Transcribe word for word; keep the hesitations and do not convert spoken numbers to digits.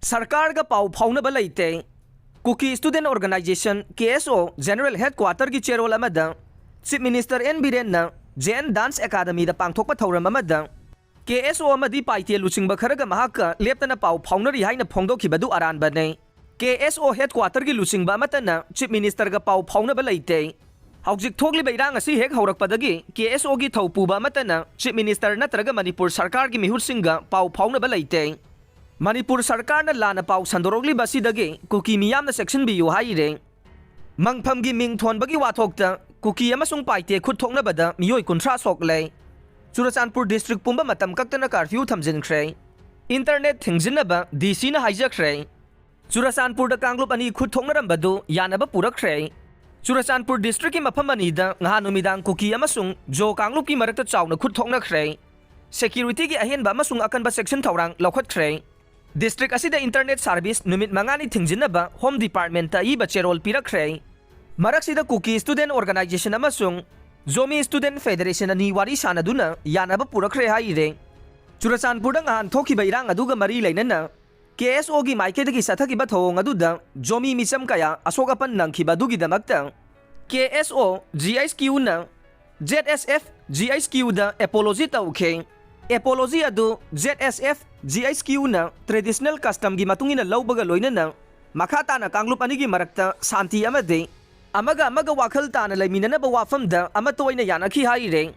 ꯁꯔꯀꯥꯔꯒ ꯄꯥꯎ ꯐꯥꯎꯅꯕ ꯂꯩꯇꯦ꯫ ꯀꯨꯀꯤ ꯁ꯭ꯇꯨꯗꯦꯟꯠ ꯑꯣꯔꯒꯅꯥꯏꯖꯦꯁꯟ, ꯀꯦ ꯑꯦꯁ ꯑꯣ, ꯖꯦꯅꯔꯦꯜ ꯍꯦꯗꯀ꯭ꯋꯥꯇꯔꯒꯤ ꯆꯦꯔꯣꯜ ꯑꯃꯗ ꯆꯤꯐ ꯃꯤꯅꯤꯁꯇꯔ ꯑꯦꯟ ꯕꯤꯔꯦꯟꯅ ꯖꯦ ꯑꯦꯟ ꯗꯥꯟꯁ ꯑꯦꯀꯥꯗꯃꯤꯗ ꯄꯥꯡꯊꯣꯛꯄ ꯊꯧꯔꯝ ꯑꯃꯗ ꯀꯦ ꯑꯦꯁ ꯑꯣ ꯑꯃꯗꯤ ꯄꯥꯏꯇꯦ ꯂꯨꯆꯤꯡꯕ ꯈꯔꯒ ꯃꯍꯥꯛꯀ ꯂꯦꯞꯇꯅ ꯄꯥꯎ ꯐꯥꯎꯅꯔꯤ ꯍꯥꯏꯅ ꯐꯣꯡꯗꯣꯛꯈꯤꯕꯗꯨ ꯑꯔꯥꯟꯕꯅꯤ꯫ ꯀꯦ ꯑꯦꯁ ꯑꯣ ꯍꯦꯗꯀ꯭ꯋꯥꯇꯔꯒꯤ ꯂꯨꯆꯤꯡꯕ ꯑꯃꯠꯇꯅ ꯆꯤꯐ ꯃꯤꯅꯤꯁꯇꯔꯒ ꯄꯥꯎ ꯐꯥꯎꯅꯕ ꯂꯩꯇꯦ꯫ ꯍꯧꯖꯤꯛ ꯊꯣꯛꯂꯤꯕ ꯏꯔꯥꯡ ꯑꯁꯤ ꯍꯦꯛ ꯍꯧꯔꯛꯄꯗꯒꯤ ꯀꯦ ꯑꯦꯁ ꯑꯣꯒꯤ ꯊꯧꯄꯨꯕ ꯑꯃꯠꯇꯅ ꯆꯤꯐ ꯃꯤꯅꯤꯁꯇꯔ ꯅꯠꯇ꯭ꯔꯒ ꯃꯅꯤꯄꯨꯔ ꯁꯔꯀꯥꯔꯒꯤ ꯃꯤꯍꯨꯠꯁꯤꯡꯒ ꯄꯥꯎ ꯐꯥꯎꯅꯕ ꯂꯩꯇꯦ꯫ ꯃꯅꯤꯄꯨꯔ ꯁꯔꯀꯥꯔꯅ ꯂꯥꯟꯅ ꯄꯥꯎ ꯁꯟꯗꯣꯔꯛꯂꯤꯕ ꯑꯁꯤꯗꯒꯤ ꯀꯨꯀꯤ ꯃꯤꯌꯥꯝꯅ ꯆꯦꯛꯁꯤꯟꯕꯤꯌꯨ ꯍꯥꯏꯔꯦ꯫ ꯃꯪꯐꯝꯒꯤ ꯃꯤꯡ ꯊꯣꯟꯕꯒꯤ ꯋꯥꯊꯣꯛꯇ ꯀꯨꯀꯤ ꯑꯃꯁꯨꯡ ꯄꯥꯏꯇꯦ ꯈꯨꯠ ꯊꯣꯛꯅꯕꯗ ꯃꯤꯑꯣꯏ ꯀꯨꯟꯊ꯭ꯔꯥ ꯁꯣꯛꯂꯦ꯫ ꯆꯨꯔꯆꯥꯟꯄꯨꯔ ꯗꯤꯁꯇ꯭ꯔꯤꯛ ꯄꯨꯝꯕ ꯃꯇꯝ ꯀꯛꯇꯅ ꯀꯥꯔꯐ꯭ꯌꯨ ꯊꯝꯖꯤꯟꯈ꯭ꯔꯦ꯫ ꯏꯟꯇꯔꯅꯦꯠ ꯊꯤꯡꯖꯤꯟꯅꯕ ꯗꯤ ꯁꯤꯅ ꯍꯥꯏꯖꯈ꯭ꯔꯦ꯫ ꯆꯨꯔꯆꯥꯟꯄꯨꯔꯗ ꯀꯥꯡꯂꯨꯞ ꯑꯅꯤ ꯈꯨꯠ ꯊꯣꯛꯅꯔꯝꯕꯗꯨ ꯌꯥꯅꯕ ꯄꯨꯔꯛꯈ꯭ꯔꯦ꯫ ꯆꯨꯔꯆꯥꯟꯄꯨꯔ ꯗꯤꯁꯇ꯭ꯔꯤꯛꯀꯤ ꯃꯐꯝ ꯑꯅꯤꯗ ꯉꯍꯥꯟ ꯅꯨꯃꯤꯗꯥꯡ ꯀꯨꯀꯤ ꯑꯃꯁꯨꯡ ꯖꯣ ꯀꯥꯡꯂꯨꯞꯀꯤ ꯃꯔꯛꯇ ꯆꯥꯎꯅ ꯈꯨꯠ ꯊꯣꯛꯅꯈ꯭ꯔꯦ꯫ ꯁꯦꯀ꯭ꯌꯨꯔꯤꯇꯤꯒꯤ ꯑꯍꯦꯟꯕ ꯑꯃꯁꯨꯡ ꯑꯀꯟꯕ ꯆꯦꯛꯁꯤꯟ ꯊꯧꯔꯥꯡ ꯂꯧꯈꯠꯈ꯭ꯔꯦ꯫ ꯗꯤꯁꯇ꯭ꯔꯤꯛ ꯑꯁꯤꯗ ꯏꯟꯇꯔꯅꯦꯠ ꯁꯥꯔꯚꯤꯁ ꯅꯨꯃꯤꯠ ꯃꯉꯥꯅꯤ ꯊꯤꯡꯖꯤꯟꯅꯕ ꯍꯣꯝ ꯗꯤꯄꯥꯔꯠꯃꯦꯟꯠꯇ ꯑꯏꯕ ꯆꯦꯔꯣꯜ ꯄꯤꯔꯛꯈ꯭ꯔꯦ꯫ ꯃꯔꯛꯁꯤꯗ ꯀꯨꯀꯤ ꯁ꯭ꯇꯨꯗꯦꯟꯠ ꯑꯣꯔꯒꯅꯥꯏꯖꯦꯁꯟ ꯑꯃꯁꯨꯡ ꯖꯣꯃꯤ ꯁ꯭ꯇꯨꯗꯦꯟꯠ ꯐꯦꯗꯔꯦꯁꯟ ꯑꯅꯤ ꯋꯥꯔꯤ ꯁꯥꯅꯗꯨꯅ ꯌꯥꯅꯕ ꯄꯨꯔꯛꯈ꯭ꯔꯦ ꯍꯥꯏꯔꯦ꯫ ꯆꯨꯔꯆꯥꯟꯄꯨꯔꯗ ꯉꯍꯥꯟ ꯊꯣꯛꯈꯤꯕ ꯏꯔꯥꯡ ꯑꯗꯨꯒ ꯃꯔꯤ ꯂꯩꯅꯅ ꯀꯦ ꯑꯦꯁ ꯑꯣꯒꯤ ꯃꯥꯏꯀꯩꯗꯒꯤ ꯆꯠꯊꯈꯤꯕ ꯊꯧꯑꯣꯡ ꯑꯗꯨꯗ ꯖꯣꯃꯤ ꯃꯤꯆꯝ ꯀꯌꯥ ꯑꯁꯣꯛ ꯑꯄꯟ ꯅꯪꯈꯤꯕ ꯑꯗꯨꯒꯤꯗꯃꯛꯇ ꯀꯦ ꯑꯦꯁ ꯑꯣ ꯖꯤ ꯑꯩꯆ ꯀ꯭ꯌꯨꯅ ꯖꯦꯗ ꯑꯦꯁ ꯑꯦꯐ ꯖꯤ ꯑꯩꯆ ꯀ꯭ꯌꯨꯗ ꯑꯦꯄꯣꯂꯣꯖꯤ ꯇꯧꯈꯤ꯫ ꯑꯦꯄꯣꯂꯣꯖꯤ ꯑꯗꯨ ꯖꯦꯗ ꯑꯦꯁ ꯑꯦꯐ ꯖꯤ ꯑꯩꯆ ꯀ꯭ꯌꯨꯅ ꯇ꯭ꯔꯦꯗꯤꯁꯅꯦꯜ ꯀꯁꯇꯝꯒꯤ ꯃꯇꯨꯡ ꯏꯟꯅ ꯂꯧꯕꯒ ꯂꯣꯏꯅꯅ ꯃꯈꯥ ꯇꯥꯅ ꯀꯥꯡꯂꯨꯞ ꯑꯅꯤꯒꯤ ꯃꯔꯛꯇ ꯁꯥꯟꯇꯤ ꯑꯃꯗꯤ ꯑꯃꯒ ꯑꯃꯒ ꯋꯥꯈꯜ ꯇꯥꯅ ꯂꯩꯃꯤꯟꯅꯅꯕ ꯋꯥꯐꯝꯗ ꯑꯃꯠꯇ ꯑꯣꯏꯅ ꯌꯥꯅꯈꯤ ꯍꯥꯏꯔꯦ꯫